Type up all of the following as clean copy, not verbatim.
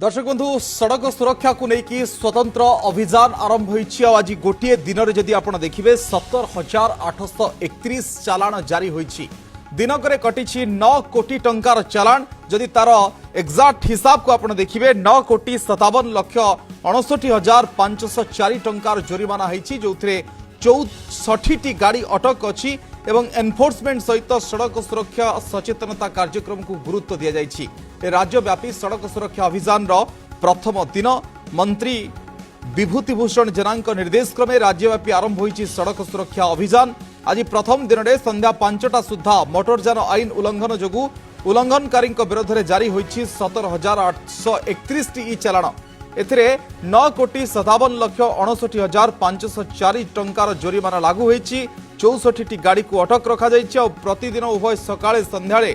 ଦର୍ଶକ ବନ୍ଧୁ, ସଡ଼କ ସୁରକ୍ଷାକୁ ନେଇକି ସ୍ୱତନ୍ତ୍ର ଅଭିଯାନ ଆରମ୍ଭ ହୋଇଛି। ଆଉ ଆଜି ଗୋଟିଏ ଦିନରେ ଯଦି ଆପଣ ଦେଖିବେ, 17,831 ଚାଲାଣ ଜାରି ହୋଇଛି। ଦିନକରେ କଟିଛି 9 କୋଟି ଟଙ୍କାର ଚାଲାଣ। ଯଦି ତାର ଏକ୍ଜାକ୍ଟ ହିସାବକୁ ଆପଣ ଦେଖିବେ, 9,57,59,504 ଟଙ୍କାର ଜୋରିମାନା ହୋଇଛି, ଯେଉଁଥିରେ 64ଟି ଗାଡ଼ି ଅଟକ ଅଛି ଏବଂ ଏନଫୋର୍ସମେଣ୍ଟ ସହିତ ସଡ଼କ ସୁରକ୍ଷା ସଚେତନତା କାର୍ଯ୍ୟକ୍ରମକୁ ଗୁରୁତ୍ୱ ଦିଆଯାଇଛି। ଏ ରାଜ୍ୟବ୍ୟାପୀ ସଡ଼କ ସୁରକ୍ଷା ଅଭିଯାନର ପ୍ରଥମ ଦିନ। ମନ୍ତ୍ରୀ ବିଭୂତିଭୂଷଣ ଜେନାଙ୍କ ନିର୍ଦ୍ଦେଶ କ୍ରମେ ରାଜ୍ୟବ୍ୟାପୀ ଆରମ୍ଭ ହୋଇଛି ସଡ଼କ ସୁରକ୍ଷା ଅଭିଯାନ। ଆଜି ପ୍ରଥମ ଦିନରେ ସନ୍ଧ୍ୟା 5ଟା ସୁଦ୍ଧା ମୋଟରଯାନ ଆଇନ ଉଲ୍ଲଂଘନ ଯୋଗୁଁ ଉଲ୍ଲଂଘନକାରୀଙ୍କ ବିରୋଧରେ ଜାରି ହୋଇଛି 17,831ଟି ଇ ଚାଲାଣ। ଏଥିରେ 9,57,59,504 ଟଙ୍କାର ଜୋରିମାନା ଲାଗୁ ହୋଇଛି। 64ଟି ଗାଡ଼ିକୁ ଅଟକ ରଖାଯାଇଛି। ଆଉ ପ୍ରତିଦିନ ଉଭୟ ସକାଳେ ସନ୍ଧ୍ୟାରେ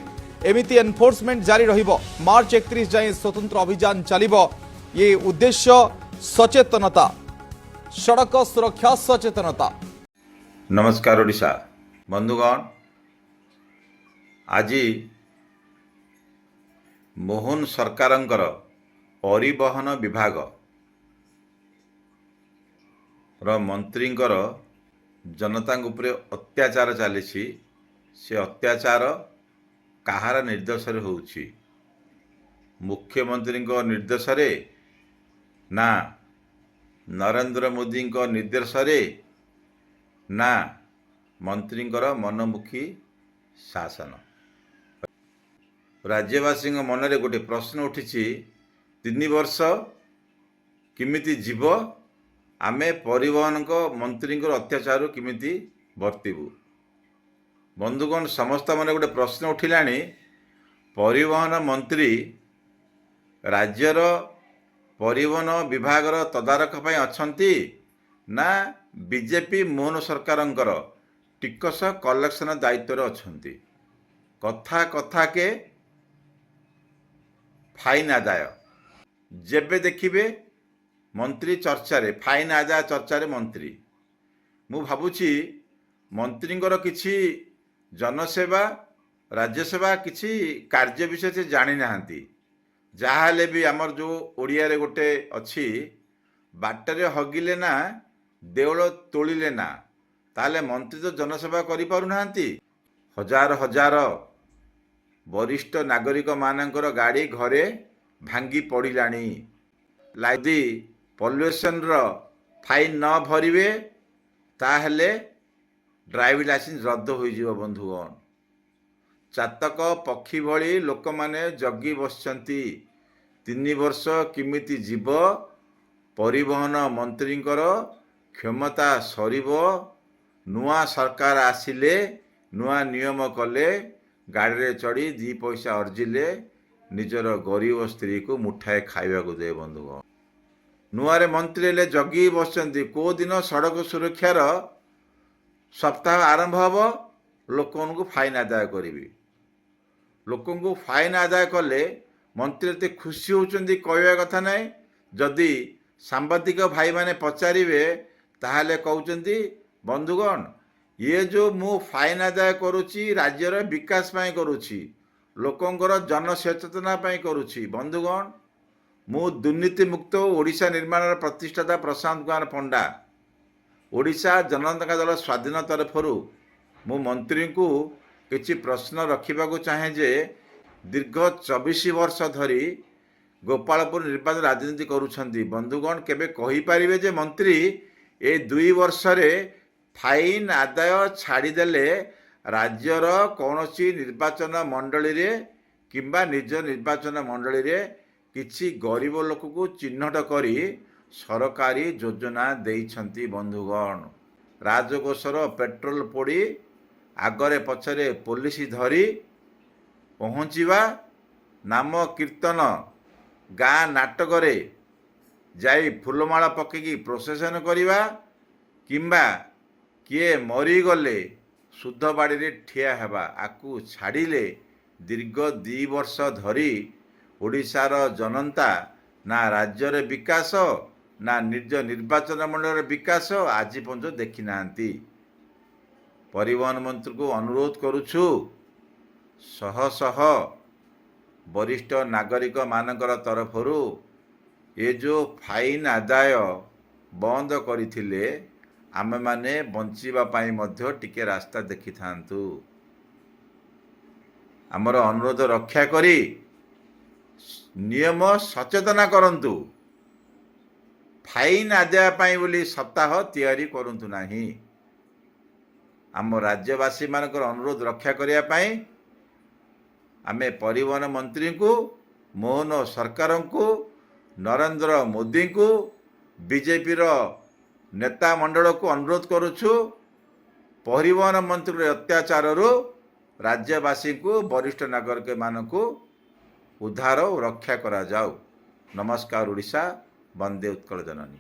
ଏମିତି ଏନଫୋର୍ସମେଣ୍ଟ ଜାରି ରହିବ। ମାର୍ଚ୍ଚ 31 ଯାଏଁ ସ୍ୱତନ୍ତ୍ର ଅଭିଯାନ ଚାଲିବ। ଇଏ ଉଦ୍ଦେଶ୍ୟ ସଚେତନତା, ସଡ଼କ ସୁରକ୍ଷା ସଚେତନତା। ନମସ୍କାର ଓଡ଼ିଶା। ବନ୍ଧୁଗଣ, ଆଜି ମୋହନ ସରକାରଙ୍କର ପରିବହନ ବିଭାଗ ର ମନ୍ତ୍ରୀଙ୍କର ଜନତାଙ୍କ ଉପରେ ଅତ୍ୟାଚାର ଚାଲିଛି। ସେ ଅତ୍ୟାଚାର କାହାର ନିର୍ଦ୍ଦେଶରେ ହେଉଛି? ମୁଖ୍ୟମନ୍ତ୍ରୀଙ୍କ ନିର୍ଦ୍ଦେଶରେ ନା ନରେନ୍ଦ୍ର ମୋଦିଙ୍କ ନିର୍ଦ୍ଦେଶରେ ନା ମନ୍ତ୍ରୀଙ୍କର ମନମୁଖୀ ଶାସନ? ରାଜ୍ୟବାସୀଙ୍କ ମନରେ ଗୋଟେ ପ୍ରଶ୍ନ ଉଠିଛି, 3 ବର୍ଷ କେମିତି ଯିବ, ଆମେ ପରିବହନଙ୍କ ମନ୍ତ୍ରୀଙ୍କର ଅତ୍ୟାଚାରରୁ କେମିତି ବର୍ତ୍ତିବୁ? ବନ୍ଧୁଗଣ, ସମସ୍ତ ମନରେ ଗୋଟେ ପ୍ରଶ୍ନ ଉଠିଲାଣି, ପରିବହନ ମନ୍ତ୍ରୀ ରାଜ୍ୟର ପରିବହନ ବିଭାଗର ତଦାରଖ ପାଇଁ ଅଛନ୍ତି ନା ବିଜେପି ମୋହନ ସରକାରଙ୍କର ଟିକସ କଲେକ୍ସନ ଦାୟିତ୍ୱରେ ଅଛନ୍ତି? କଥା କଥାକେ ଫାଇନ୍ ଆଦାୟ। ଯେବେ ଦେଖିବେ ମନ୍ତ୍ରୀ ଚର୍ଚ୍ଚାରେ, ଫାଇନ୍ ଆଦାୟ ଚର୍ଚ୍ଚାରେ ମନ୍ତ୍ରୀ। ମୁଁ ଭାବୁଛି ମନ୍ତ୍ରୀଙ୍କର କିଛି ଜନସେବା, ରାଜ୍ୟସେବା କିଛି କାର୍ଯ୍ୟ ବିଷୟରେ ସେ ଜାଣିନାହାନ୍ତି। ଯାହାହେଲେ ବି ଆମର ଯେଉଁ ଓଡ଼ିଆରେ ଗୋଟେ ଅଛି, ବାଟରେ ହଗିଲେ ନା, ଦେଉଳ ତୋଳିଲେ ନା। ତାହେଲେ ମନ୍ତ୍ରୀ ତ ଜନସେବା କରିପାରୁନାହାନ୍ତି। ହଜାର ହଜାର ବରିଷ୍ଠ ନାଗରିକମାନଙ୍କର ଗାଡ଼ି ଘରେ ଭାଙ୍ଗି ପଡ଼ିଲାଣି। ଯଦି ପଲ୍ୟୁସନର ଫାଇନ୍ ନ ଭରିବେ, ତାହେଲେ ଡ୍ରାଇଭିଂ ଲାଇସେନ୍ସ ରଦ୍ଦ ହୋଇଯିବ। ବନ୍ଧୁଗଣ, ଚାତକ ପକ୍ଷୀ ଭଳି ଲୋକମାନେ ଜଗି ବସିଛନ୍ତି, 3 ବର୍ଷ କେମିତି ଯିବ, ପରିବହନ ମନ୍ତ୍ରୀଙ୍କର କ୍ଷମତା ସରିବ, ନୂଆ ସରକାର ଆସିଲେ, ନୂଆ ନିୟମ କଲେ, ଗାଡ଼ିରେ ଚଢ଼ି ଦୁଇ ପଇସା ଅର୍ଜିଲେ ନିଜର ଗରିବ ସ୍ତ୍ରୀକୁ ମୁଠାଏ ଖାଇବାକୁ ଦେବେ। ବନ୍ଧୁଗଣ, ନୂଆରେ ମନ୍ତ୍ରୀ ହେଲେ ଜଗି ବସିଛନ୍ତି, କେଉଁ ଦିନ ସଡ଼କ ସୁରକ୍ଷାର ସପ୍ତାହ ଆରମ୍ଭ ହେବ, ଲୋକମାନଙ୍କୁ ଫାଇନ୍ ଆଦାୟ କରିବି। ଲୋକଙ୍କୁ ଫାଇନ୍ ଆଦାୟ କଲେ ମନ୍ତ୍ରୀ ଏତେ ଖୁସି ହେଉଛନ୍ତି, କହିବା କଥା ନାହିଁ। ଯଦି ସାମ୍ବାଦିକ ଭାଇମାନେ ପଚାରିବେ, ତାହେଲେ କହୁଛନ୍ତି, ବନ୍ଧୁଗଣ, ଇଏ ଯେଉଁ ମୁଁ ଫାଇନ୍ ଆଦାୟ କରୁଛି, ରାଜ୍ୟର ବିକାଶ ପାଇଁ କରୁଛି, ଲୋକଙ୍କର ଜନସଚେତନା ପାଇଁ କରୁଛି। ବନ୍ଧୁଗଣ, ମୁଁ ଦୁର୍ନୀତିମୁକ୍ତ ଓଡ଼ିଶା ନିର୍ମାଣର ପ୍ରତିଷ୍ଠାତା ପ୍ରଶାନ୍ତ କୁମାର ପଣ୍ଡା, ଓଡ଼ିଶା ଜନତା ଦଳ ସ୍ୱାଧୀନ ତରଫରୁ ମୁଁ ମନ୍ତ୍ରୀଙ୍କୁ କିଛି ପ୍ରଶ୍ନ ରଖିବାକୁ ଚାହେଁ ଯେ ଦୀର୍ଘ 24 ବର୍ଷ ଧରି ଗୋପାଳପୁର ନିର୍ବାଚନ ରାଜନୀତି କରୁଛନ୍ତି। ବନ୍ଧୁଗଣ, କେବେ କହିପାରିବେ ଯେ ମନ୍ତ୍ରୀ ଏ 2 ବର୍ଷରେ ଫାଇନ୍ ଆଦାୟ ଛାଡ଼ିଦେଲେ ରାଜ୍ୟର କୌଣସି ନିର୍ବାଚନ ମଣ୍ଡଳୀରେ କିମ୍ବା ନିଜ ନିର୍ବାଚନ ମଣ୍ଡଳୀରେ କିଛି ଗରିବ ଲୋକକୁ ଚିହ୍ନଟ କରି ସରକାରୀ ଯୋଜନା ଦେଇଛନ୍ତି? ବନ୍ଧୁଗଣ, ରାଜକୋଷର ପେଟ୍ରୋଲ ପୋଡ଼ି ଆଗରେ ପଛରେ ପୋଲିସ ଧରି ପହଞ୍ଚିବା, ନାମ କୀର୍ତ୍ତନ, ଗାଁ ନାଟକରେ ଯାଇ ଫୁଲମାଳ ପକେଇକି ପ୍ରୋସେସନ କରିବା କିମ୍ବା କିଏ ମରିଗଲେ ଶୁଦ୍ଧ ବାଡ଼ିରେ ଠିଆ ହେବା, ଆକୁ ଛାଡ଼ିଲେ ଦୀର୍ଘ 2 ବର୍ଷ ଧରି ଓଡ଼ିଶାର ଜନତା ନା ରାଜ୍ୟର ବିକାଶ ନା ନିଜ ନିର୍ବାଚନ ମଣ୍ଡଳୀର ବିକାଶ ଆଜି ପର୍ଯ୍ୟନ୍ତ ଦେଖିନାହାନ୍ତି। ପରିବହନ ମନ୍ତ୍ରୀକୁ ଅନୁରୋଧ କରୁଛୁ, ଶହ ଶହ ବରିଷ୍ଠ ନାଗରିକମାନଙ୍କର ତରଫରୁ ଏ ଯେଉଁ ଫାଇନ୍ ଆଦାୟ ବନ୍ଦ କରିଥିଲେ, ଆମେମାନେ ବଞ୍ଚିବା ପାଇଁ ମଧ୍ୟ ଟିକେ ରାସ୍ତା ଦେଖିଥାନ୍ତୁ। ଆମର ଅନୁରୋଧ ରକ୍ଷା କରି ନିୟମ ସଚେତନ କରନ୍ତୁ। ଫାଇନ୍ ଆଦାୟ ପାଇଁ ବୋଲି ସପ୍ତାହ ତିଆରି କରନ୍ତୁ ନାହିଁ। ଆମ ରାଜ୍ୟବାସୀମାନଙ୍କର ଅନୁରୋଧ ରକ୍ଷା କରିବା ପାଇଁ ଆମେ ପରିବହନ ମନ୍ତ୍ରୀଙ୍କୁ, ମୋହନ ସରକାରଙ୍କୁ, ନରେନ୍ଦ୍ର ମୋଦିଙ୍କୁ, ବିଜେପିର ନେତା ମଣ୍ଡଳକୁ ଅନୁରୋଧ କରୁଛୁ, ପରିବହନ ମନ୍ତ୍ରୀର ଅତ୍ୟାଚାରରୁ ରାଜ୍ୟବାସୀଙ୍କୁ, ବରିଷ୍ଠ ନାଗରିକମାନଙ୍କୁ ଉଦ୍ଧାର ଓ ରକ୍ଷା କରାଯାଉ। ନମସ୍କାର ଓଡ଼ିଶା, ବନ୍ଦେ ଉତ୍କଳ ଜନନୀ।